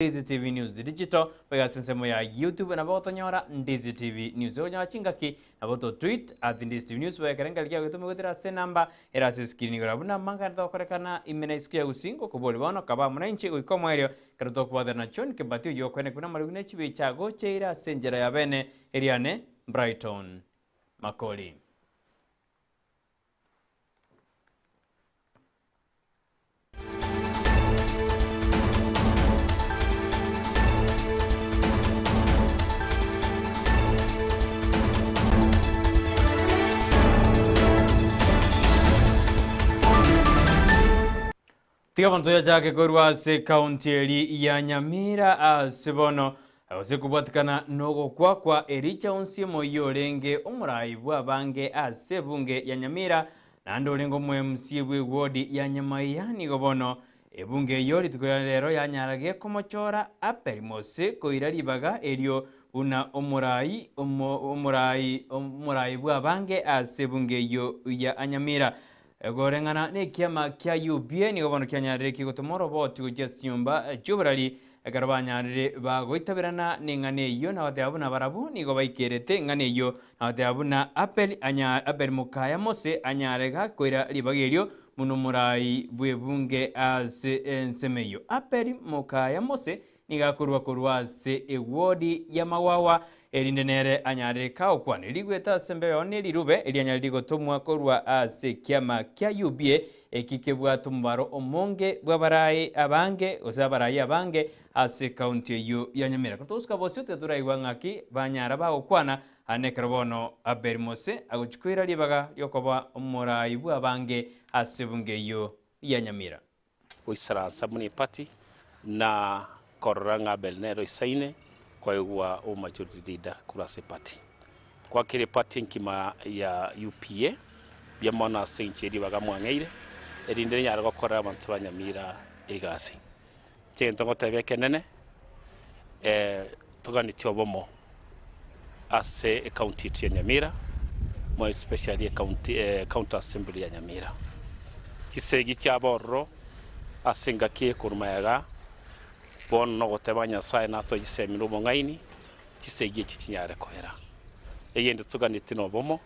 Ndizi TV News Digital, goika ase ensemo ya YouTube nabo gotonyora Ndizi TV News. Okonyora chingaki nabo to tweet at Ndizi TV News boekere nkari kiago getome goetera ase enamba ere ase escreen igoro abwo namang'ana togokorekana ime na isiko ya Gusii ngokobori bono kaba amo nainche goika omoerio ekero tokobwatana na John Kibati oyio okoeneka buna amariogi ne chibicha agocheire ase enchera ya bene eriane Brighton Makori. Tiga abanto yachake korwa ase ekaunti eri ya Nyamira ase bono gose kobwatikana nogokwa kwa Ericha Onsiemo oyio orenge omorai bw'abange ase ebunge ya Nyamira Naende orenge omoMCA bw'ewodi ya Nyamaiya nigo bono ebunge eyio rituko ria rero yanyarage komochora Abel Mose koira ribaga erio buna omorai omorai omorai bw'abange ase ebunge eyio ya Nyamira. Koreng'ana nekiama kia UPA nigo bono kianyarire gotoma oroboti gochia ase chinyomba chi'oborari Ekero banyarire bagoitaberana neng'ana eyio, na bateba buna barabwo nigo baikerete eng'ana eyio, na bateba buna Abeli anya Abeli mokaya Mose anyare gakoira ribaga erio buna omorai bw'ebunge ase ensemo eyio. Abeli mokaya Mose nigo akorua korwa ase ewodi y'amagwagwa, erinde nere anyare kagokwana rigwete ase embeo ne rirube erianyare rigotomwa korwa ase ekiama kia UPA Eki kebwate omobaro omonge bw'abarai abange, gose abarai abange ase ekaunti eyio ya Nyamira. Ekero togosuka bosio tiga toraigwa ng'aki banyara bagokwana, aye nekero bono Abel Mose agochia koira ribaga riokoba omorai bw'abange ase ebunge eyio ya Nyamira. Goisaransa buna eparty na korora ng'a Abel nere oisaine koegwa omajority leader korwa ase eparty. Gwakera eparty enkima ya UPA mbuya mono ase eng'encho ye ribaga mwang'eire erinde rinyare gokorera abanto ba Nyamira egasi. Inche egento ngoteba ekenene toganetie obomo ase ecounty yaito ya Nyamira more especially ecounty county assembly ya Nyamira. Chisegi chiaba ororo ase engaki eye korwa magega bono nogoteba Nyasaye natoe chisemi na obong'aini chisegi echi chinyare koera. Egento toganetie nobomo,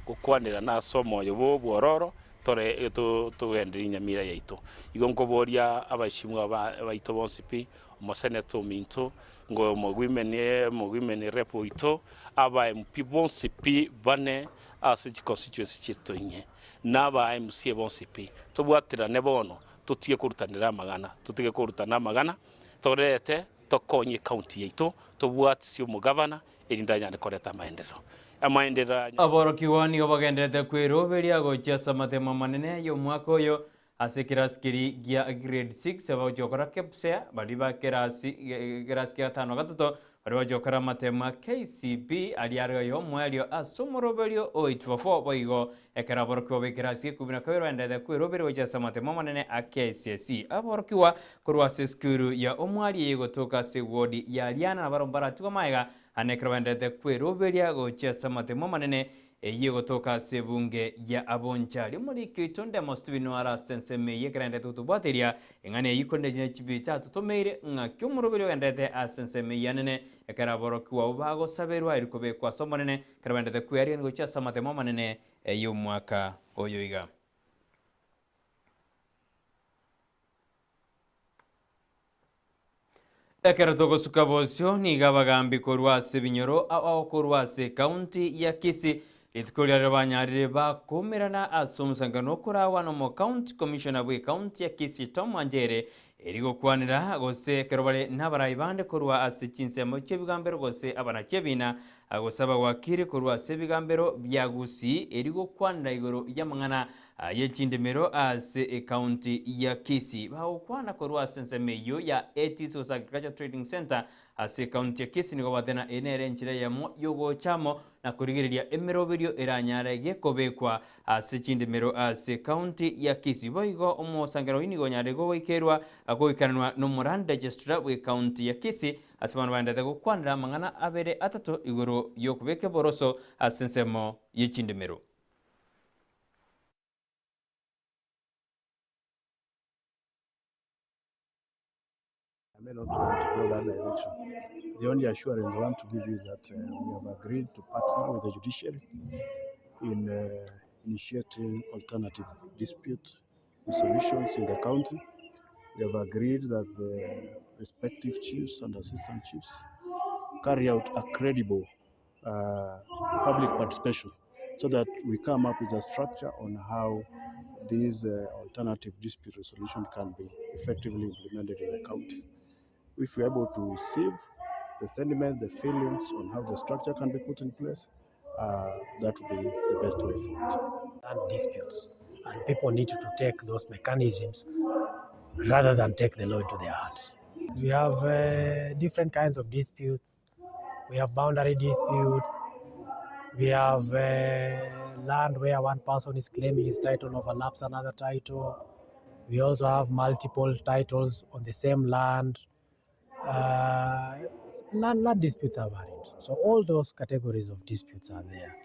gokwanerana ase omoyo bwa obwororo tore togendererie Nyamira yaito. Igo nkoboria abashimwa baito bonsi pi, omoseneta ominto, ngo omowomen omowomen rep oito, aba MP bonsi pi bane ase chiconstituency chiaito inye, na aba MCA bonsi pi, tobwaterane bono totige korutanera amang'ana, totige korutana amang'ana, torete tokonye ecounty yaito, tobwatisie omogavana erinde anyare koreta amaenderero. Amaenderero aya. Aborokigwa nigo bagendererete kweroberia gochia ase amatemo amanene y'omwaka oyo ase ekerasi keria gia grade 6 abagochia gokora KPSEA baria ba kerasi ekerasi kia gatano na gatato baria bagochia gokora amatemo a KCPE aria are oyomoerio ase omoroberio o 844 boigo ekero aborokigwa b'ekerasi gia ikomi na kabere bagendererete kweroberia gochia ase amatemo amanene a KCSE. Aborokigwa Korwa ase esukuru ya omwari eye egotoka ase ewodi ya Riana nabarabwo mbaratigwe amaega ane ekero baendererete kweroberia gochia ase amatemo amanene eyio egotoka ase ebunge ya Abonchari. Omoriki oito Ndemo Stephen noare ase ensemo eyio ekero aendererete gotobwateria eng'ana eyio korende chinde chibicha atotomeire ng'aki omoroberi ogendererete ase ensemo eyio anene ekero aborokigwa abwo bagosaberwa eri kobekwa ase Omonene ekero baendererete kwearigania gochia ase amatemo amanene y'omwaka oyo iga. Ekero togosuka bosio, nigo abagambi korwa ase ebinyoro ao korwa ase ekaunti ya Kisii rituko riarero banyarire bakoumerana ase omosangererekano okoragwa nomo county commissioner bw'ekaunti ya Kisii Tom Anjere eri gokwanera gose ekero bare nabarai bande korwa ase chinsemo chi'ebigambero gose abanachebina gose abawakiri korwa ase ebigambero bia Gusii eri gokwanera igoro y'amang'ana Aye chindemero ase ecounty ya Kisii bagokwana korwa ase ensemo eyio ya ATC gose Agriculture Trading Centre ase ecounty ya Kisii nigo bateba eye nere enchera eyemo yogocha amo na korigereria emeroberio eranyare gekobekwa ase chindemero ase ecounty ya Kisii. Boigo omosangerero oyio nigo onyarire goikerwa goikaranwa nomoland registrar bw'ecounty ya Kisii ase bono baenderete gokwanera amang'ana abere atato igoro yokobeka eboroso ase ensemo yechindemero. may not want to go that direction. The only assurance I want to give you is that we have agreed to partner with the judiciary in initiating alternative dispute resolutions in the county. We have agreed that the respective chiefs and assistant chiefs carry out a credible public participation so that we come up with a structure on how these alternative dispute resolution can be effectively implemented in the county. If we're able to sieve the sentiment, the feelings on how the structure can be put in place, that would be the best way forward. Land disputes, and people need to take those mechanisms rather than take the law into their hands. We have different kinds of disputes. We have boundary disputes. We have land where one person is claiming his title overlaps another title. We also have multiple titles on the same land. Land disputes are varied. So all those categories of disputes are there.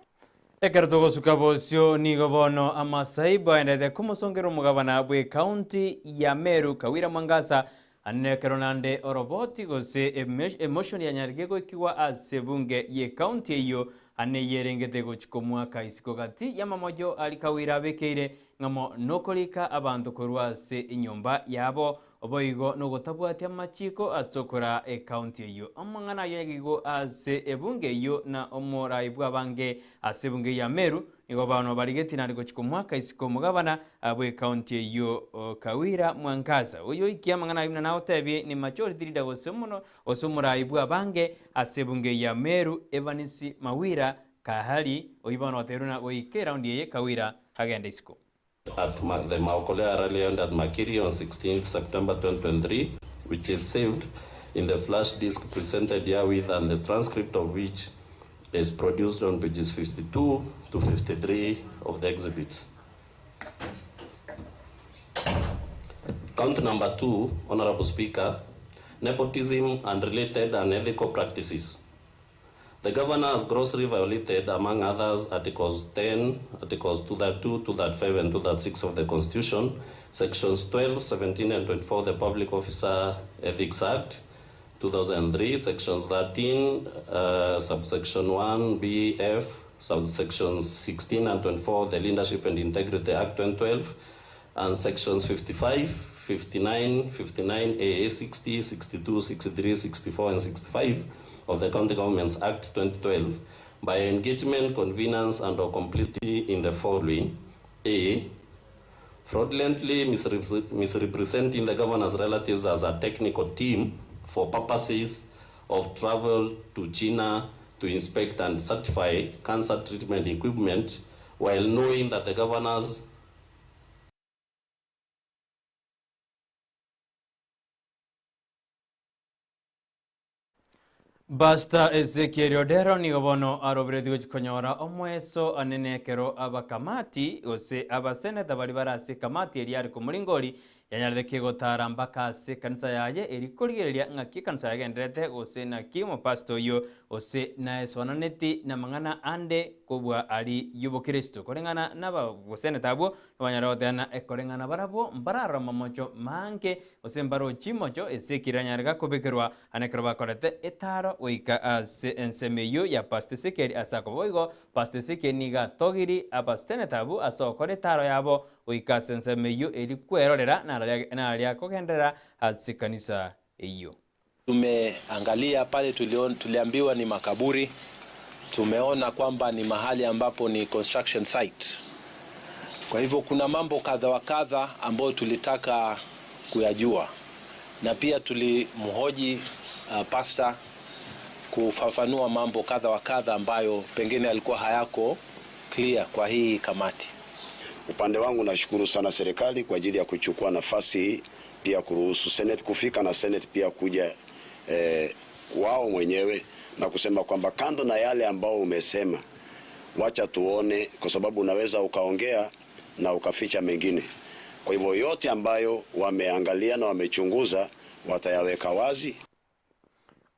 Ekero togosuka bosio nigo bono amasaibo aendete komosongera omogabana bwe county ya Meru Kawira Mwangaza ane ekero nande oroboti gose emotion yanyarire goikigwa ase bunge ye county eyo ane yerengete gochika omwaka isiko gati yamamojo ari Kawira abekeire ng'amo nokorika abanto korwa ase enyomba yabo oboigo nogotabwatia amachiko ase okora ecounty eyo amang'ana ayo yagigo ase ebunge eyo na omorai bwa abange ase ebunge ya Meru nigo bano barigeti nari gochika omwaka isiko omogabana bwa ecounty eyo Kawira Mwangaza oyo ikia amang'ana ayo naotebie ni majority leader gose mono gose omorai bwa abange ase ebunge ya Meru Evans Mawira Kahari oyo bono oterwe na goika eraundi eye Kawira agenda isiko. At the Maokolea rally held at Makiri on 16th September 2023, which is saved in the flash disk presented herewith and the transcript of which is produced on pages 52 to 53 of the exhibits. Count number 2, Honorable Speaker, nepotism and related unethical practices. The governor has grossly violated, among others, Articles 10, Articles 232, 235, and 236 of the Constitution, Sections 12, 17, and 24 of the Public Officer Ethics Act, 2003, Sections 13, Subsection 1, B, F, Subsections 16 and 24 of the Leadership and Integrity Act 2012, and Sections 55, 59, 59 AA, 60, 62, 63, 64, and 65 of the County Governments Act 2012 by engagement, convenience, and or complicity in the following: A. Fraudulently misrepresenting the governor's relatives as a technical team for purposes of travel to China to inspect and certify cancer treatment equipment, while knowing that the governor's Basta Ezekiel Odero nigo bono arobereti gochikonyora omweso anene ekero abakamati gose abaseneta bari barase kamati eri ari komoringori yanyarete kegotara mpaka ase ekanisa yaye erikorigereria ng'aki ekanisa yagenderete gose naki omopastor oyo gose naesoananeti na mang'ana ande kobua ari y'obokristo koreng'ana na abaseneta abwo nabanyara goteana ekoreng'ana barabwo mbararora mamocho mange gose mbarochi mocho Ezekiel anyarega kobekerwa ane ekero bakorete etaro goika ase ensemo eywo ya Pastor Ezekiel ase akoba igo Pastor Ezekiel niga atogiri abaseneta abwo ase okora etaro yabo goika ase ensemo eywo erikwerorera naria kogenderera ase kanisa eywo. Tumeangalia pale, tuliambiwa ni makaburi. Tumeona kwamba ni mahali ambapo ni construction site. Kwa hivyo kuna mambo kadha wa kadha ambayo tulitaka kuyajua, na pia tulimhoji pastor kufafanua mambo kadha wa kadha ambayo pengine alikuwa hayako clear kwa hii kamati. Upande wangu nashukuru sana serikali kwa ajili ya kuchukua nafasi hii, pia kuruhusu Senate kufika na Senate pia kuja wao mwenyewe na kusema kwamba kando na yale ambao umesema, wacha tuone, kwa sababu unaweza ukaongea na ukaficha mengine. Kwa hivyo yote ambayo wameangalia na wamechunguza watayaweka wazi.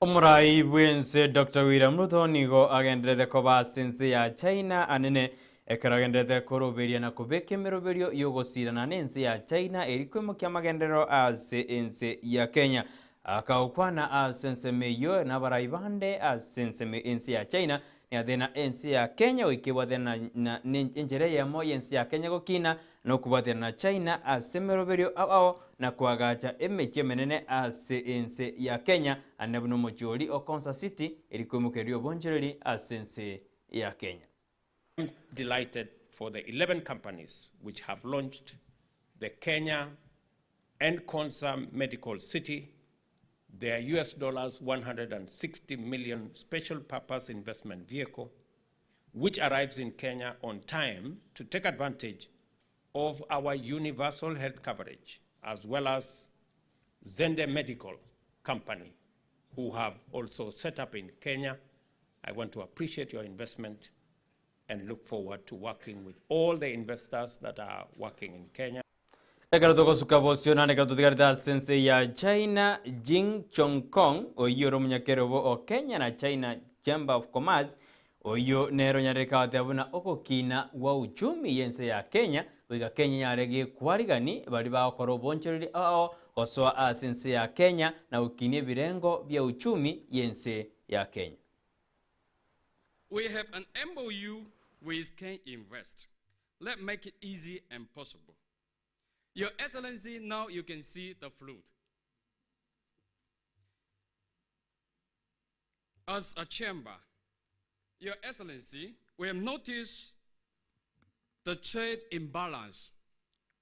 Omurai bwense Dr. William Ruto nigo agenderete koba sense ya China anene ekero agenderete koroberia na kobeka emeroberio yogosirana na ense ya China erikwemokia amagenderero ase ense ya Kenya. Akagokwana ase ensemo eyio nabarai bande ase ensemo ense ya China, nigateena ense ya Kenya goika ebwatane na enchera eyemo y'ense ya Kenya gokina na okobwatana na China ase emeroberio ao ao na koagacha emechie emenene ase ense ya Kenya, ande buna omochie oria o Konza City eri koimokereria obonchoreri ase ense ya Kenya. I'm delighted for the 11 companies which have launched the Kenya and Konza Medical City, their US dollars 160 million special purpose investment vehicle, which arrives in Kenya on time to take advantage of our universal health coverage, as well as Zende Medical Company, who have also set up in Kenya. I want to appreciate your investment and look forward to working with all the investors that are working in Kenya. Ekero togosuka bosio naende ekero totigarete ase ense ya China, Jing Chong Kong, oyio ore omonyakerobo o Kenya na China Chamber of Commerce, oyio nere onyarire kagoteba buna ogokina gwa uchumi y'ense ya Kenya goika Kenya enyare gekwarigani baria bagokora obonchoreri ao gosoa ase ense ya Kenya na gokinia ebirengo bia uchumi y'ense ya Kenya. We have an MOU with KenInvest. Let's make it easy and possible. Your Excellency, now you can see the fruit. As a chamber, Your Excellency, we have noticed the trade imbalance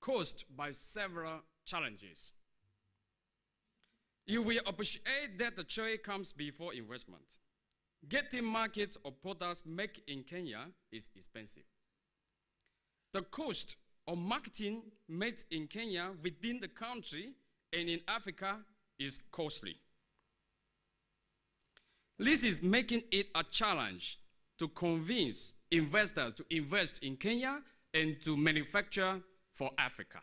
caused by several challenges. You will appreciate that the trade comes before investment. Getting markets of products made in Kenya is expensive. The cost of marketing made in Kenya within the country and in Africa is costly. This is making it a challenge to convince investors to invest in Kenya and to manufacture for Africa.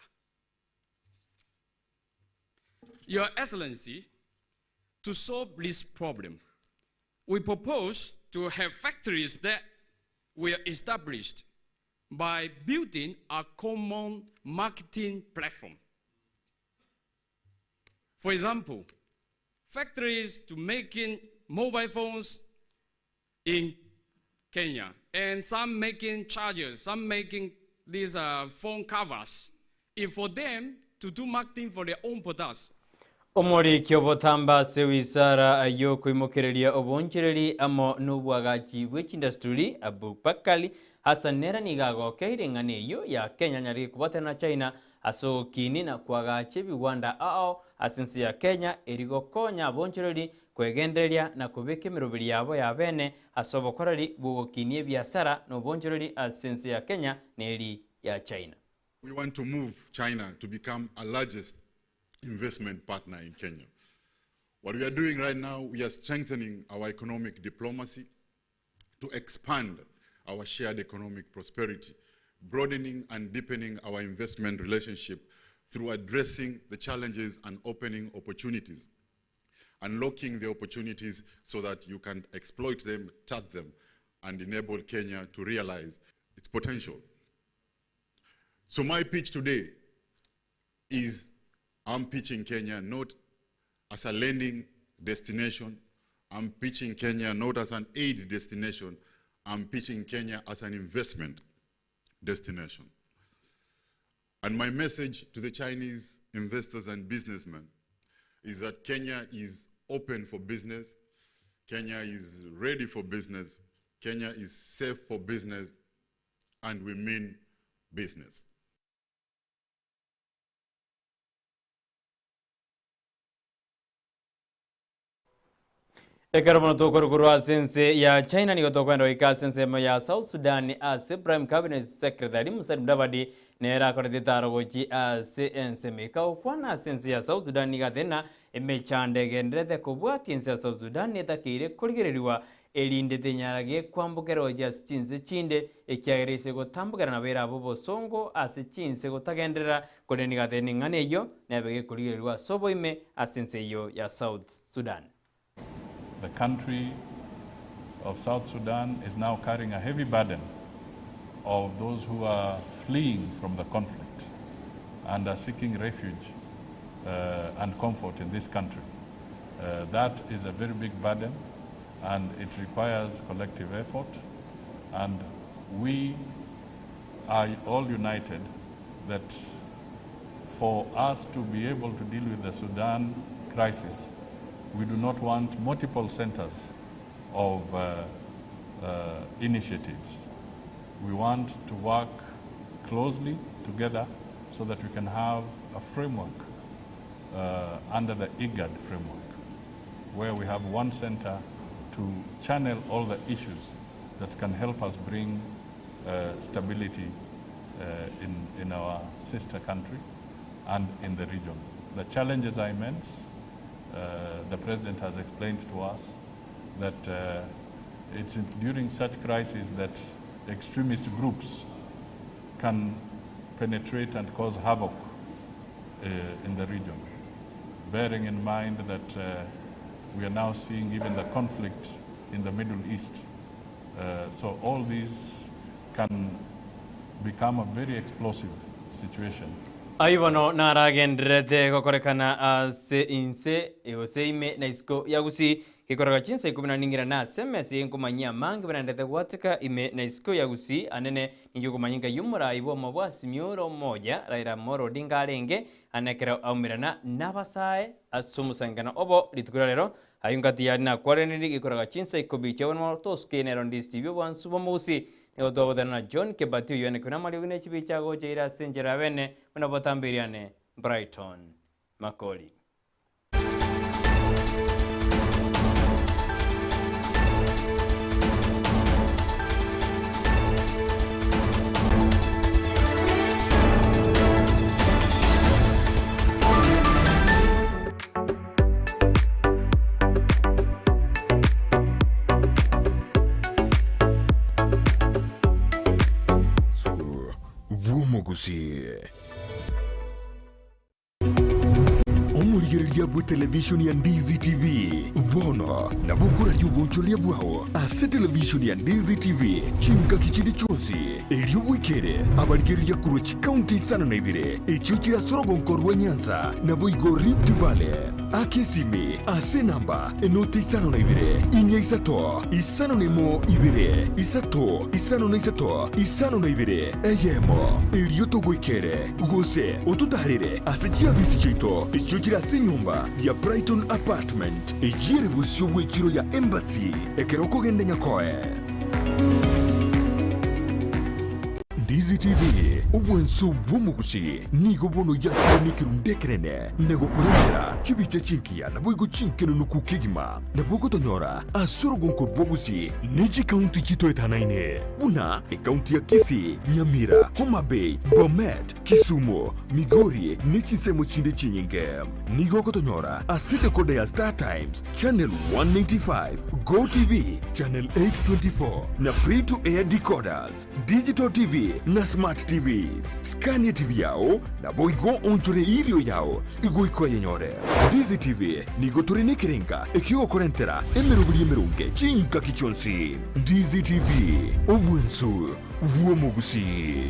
Your Excellency, to solve this problem, we propose to have factories that were established by building a common marketing platform. For example, factories to making mobile phones in Kenya, and some making chargers, some making these phone covers. If for them to do marketing for their own products, Omoriki obotambe ase wisara y'okoimokereria obonchereri amo n'obwagachi bwe chindasturi Abubakari Hassan nere nigo agokeire eng'ana eyio ya Kenya nyarige kobwatana na China ase ogokini na koagacha ebigwanda ao ase ense ya Kenya eri gokonya abonchereri kwegendereria na kobeka emeroberi yabo ya bene ase obokoreri bw'ogokinia ebiasara na obonchereri ase ense ya Kenya na eri ya China. We want to move China to become our largest investment partner in Kenya. What we are doing right now, we are strengthening our economic diplomacy to expand our shared economic prosperity, broadening and deepening our investment relationship through addressing the challenges and opening opportunities, unlocking the opportunities so that you can exploit them, tap them, and enable Kenya to realize its potential. So my pitch today is I'm pitching Kenya not as a lending destination. I'm pitching Kenya not as an aid destination. I'm pitching Kenya as an investment destination. And my message to the Chinese investors and businessmen is that Kenya is open for business. Kenya is ready for business. Kenya is safe for business. And we mean business. Ekero bono tokorwa korwa ase ense ya China nigo tokwenda goika ase ensemo ya South Sudan ase Prime Cabinet Secretary Musalia Mudavadi nere akorete etaro gochi ase ensemo eka gokwana ase ense ya South Sudan nigo ateba emechando egendererete kobwatia ense ya South Sudan etakeire korigereriwa erinde tenyarage kwambokera gochia ase chinse chinde ekiagera ase gotambokera nabo erabe obosongo ase chinse gotagenderera korende nigo ateba ning'ana eyio nebe gekorigereriwa ase oboime ase ense eyio ya South Sudan. The country of South Sudan is now carrying a heavy burden of those who are fleeing from the conflict and are seeking refuge and comfort in this country. That is a very big burden and it requires collective effort and we are all united that for us to be able to deal with the Sudan crisis, we do not want multiple centers of uh, uh, initiatives. We want to work closely together so that we can have a framework uh, under the IGAD framework, where we have one center to channel all the issues that can help us bring uh, stability uh, in, in our sister country and in the region. The challenges are immense. Uh, the president has explained to us that uh, it's during such crises that extremist groups can penetrate and cause havoc uh, in the region. Bearing in mind that uh, we are now seeing even the conflict in the Middle East. Uh, so all these can become a very explosive situation. Ayio bono naragendererete gokorekana ase inse gose ime na isiko ya Gusii, gekoraga chinsa ikomi na ning'ira na ase emesa eye nkomanyia amange banaendete gwateka ime na isiko ya Gusii anene ninche okomanya ngai omorai bw'omo bwa Azimio la Umoja Raila Amolo Odinga arenge ane ekero aumerana nabasae ase omosangererekano obo rituko ria rero ayio ngati yari nakwaraniri gekoraga chinsa ikomi chia bono tosuke nero ndisi TV obwansu bw'omogusii Nigo twagotana na John Kebati oyio one kona amariogi ne chibicha agocha ire ase enchera ya bene buna botambeiriane Brighton Makori. Bw'omogusii. Omorigereria bw'etelevishoni ya Ndizi TV bono nabo okoraria obonchoreria bwao ase televishoni ya Ndizi TV chingaki chinde chionsi, erio bwekere abarigereria korwa chikaunti isano na ibere echio chire ase orogonko rwa Nyanza naboigo Rift Valley. Aka esimi ase enamba enoti 52 4 5 01 2 3 5 52 eyemo, erio togoikere, gose ototaarere ase chiabisi chiaito echio chire ase enyomba ya Brighton Apartment, eyio ere bosio bw'echiro ya Embassy ekero okogenda Nyakoe. Ndizi TV, obwanso bw'omogusi, nigo bono yakire nekerundu ekenene na gokorentera chibicha chingiya naboigo chinkenunuku kegima. Nabo ogotonyora ase orogonko rw'obogusi ne chikaunti chitoetanaine buna ekaunti ya Kisii, Nyamira, Homa Bay, Bomet, Kisumu, Migori ne chinsemo chinde chinyinge. Nigo ogotonyora ase decoder ya Star Times, Channel 195, GoTv, Channel 824 na Free to Air decoders. Digital TV na Smart TVs. Scania TV yao naboigo onchore irio yao igoika oyenyore. Ndizi TV nigo tore nekerenga ekiogokorentera emeroberi emeronge chingaki chionsi. Ndizi TV, obwensu bw'omogusii.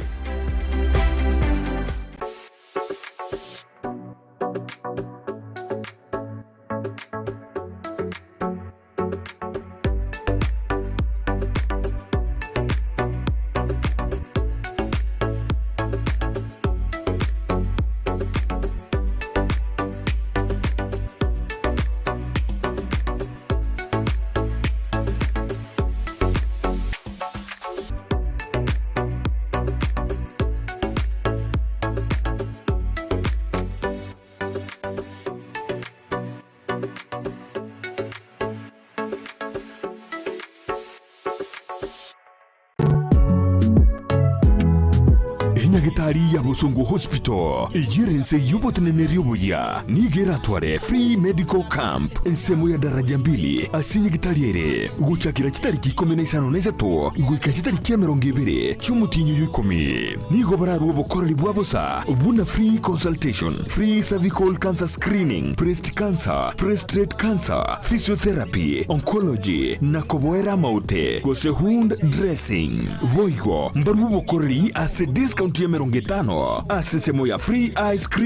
Enyagitari ya Bosongo Hospital eyio ere ense y'oboteneneri obuya nigo eratware free medical camp ensemo ya daraja mbili ase enyagitari ere gochakera chitariki ikomi na isano na isato goika chitariki emerongo ebere chi'omotienyi oyo ikomi. Nigo bararue obokoreri bwa bosa buna free consultation, free cervical cancer screening, breast cancer, prostrate cancer, physiotherapy, oncology, na koboera amaote gose wound dressing. Boigo mbarue obokoreri ase discount y'emerongo etano ase ensemo ya free eye screening.